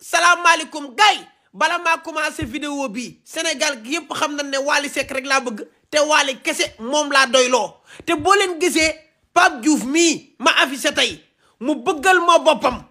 salaamaaleykum gars yi bala maa commencé vidéo bi Sénégal gi yëpp xam na ne Wally Seck rek laa bëgg te Wally kese moom laa doyloo te boo leen gisee Pape Diouf mii ma affiché tey mu bëggal ma boppam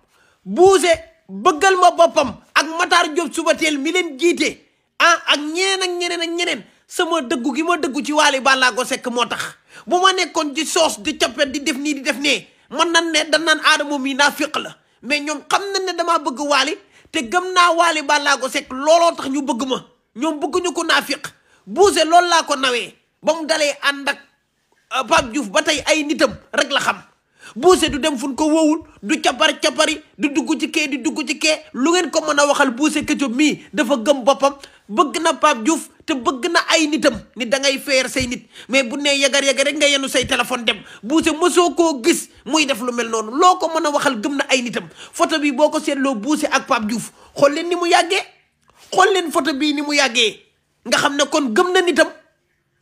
Boucher bëggal ma boppam ak Matar Diop Subatel mi leen jiite ak ñeneen sama dëggu gi ma dëggu ci Wally Ballago Seck moo tax bu ma nekkoon ci soos di coppet di def nii di def nee man nan ne dan naan Adamo mii naa féq la mais ñoom xam nañ ne damaa bëgg Wally te gëm naa Wally Ballago Seck looloo tax ñu bëgg ma ñoom bëgguñu ko naa féq Boucher loolu laa ko nawee ba mu dalee ànd ak Pape Diouf ba tey ay nitam rek la xam Boucher du dem fun ko wowul du capari du dugg ci kee di dugg ci kee lu ngeen ko mën a waxal Boucher Ketchup mii dafa gëm boppam bëgg na Pape Diouf te bëgg na ay nitam ni da ngay feer say nit mais bu nee yagar rek nga yenu say téléphone dem Boucher mësoo koo gis muy def lu mel noonu loo ko mën a waxal gëm na ay nitam photo bi boo ko seetloo Boucher ak Pape Diouf xool leen ni mu yàggee xool leen photo bii ni mu yàggee nga xam ne kon gëm na nitam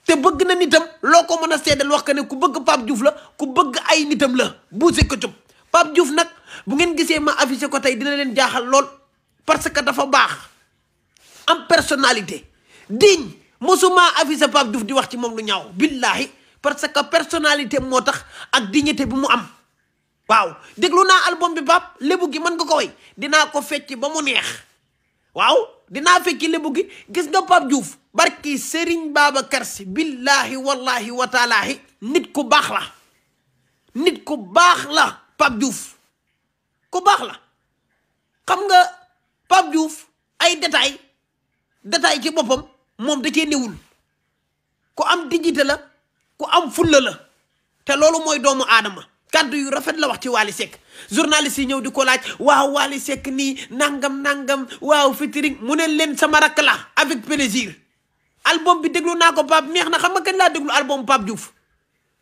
te bëgg na nitam loo ko mën a seedal wax que ne ku bëgg Pape Diouf la ku bëgg ay nitam la Boucher Ketchup Pape Diouf nag bu ngeen gisee ma affiché ko tey dina leen jaaxal lool parce que dafa baax am personnalité digne mosuma affiché Pape Diouf di wax ci moom lu ñaaw billahi parce que personnalité moo tax ak dignité bi mu am waaw déglu naa album bi Pape lébu gi mën nga ko way dinaa ko fecc ba mu neex waaw dinaa fekki lébu gi gis nga Pape Diouf barki Serigne Babacar Sy billahi wallahi wa taalaahi nit ku baax la nit ku baax la Pape Diouf ku baax la xam nga Pape Diouf ay détail ci boppam moom da cee newul ku am dignité la ku am fulla la te loolu mooy doomu aadama kàddu yu rafet la wax ci Wally Seck journaliste yi ñëw di ko laaj waaw Wally Seck nii nangam waaw featuring mu ne leen sama rakk la avec plaisir album bi déglu naa ko Pape neex na xam nga kañ laa déglu album Pape Diouf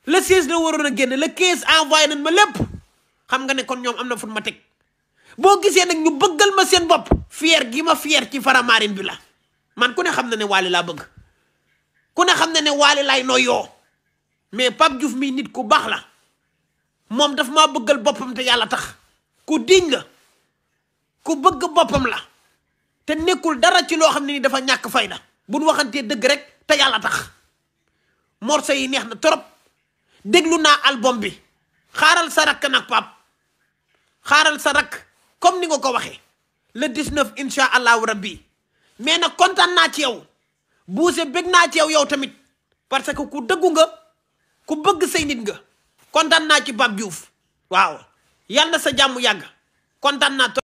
le 16 la waroon a génn le 15 envoyé nañ ma lépp xam nga ne kon ñoom am na fu ma teg boo gisee nag ñu bëggal ma seen bopp fier gi ma fier ci Faramareen bi la man ku ne xam na ne Wally laa bëgg ku ne xam na ne Wally laay noyyoo mais Pape Diouf mii nit ku baax la moom daf maa bëggal boppam te yàlla tax ku diñ la ku bëgg boppam la te nekkul dara ci loo xam ne ni dafa ñàkk fayda bu nu waxantee dëgg rek te yàlla tax morceau yi neex na trop déglu naa album bi xaaral sa rakk nag Pape xaaral sa rakk comme ni nga ko waxee le 19 incha allahu rabbi mais nag kontaan naa ci yow Boucher bëgg naa ci yow tamit parce que ku dëggu nga ku bëgg say nit nga kontaan naa ci Pape Diouf waaw yal na sa jàmm yàgg kontaan naa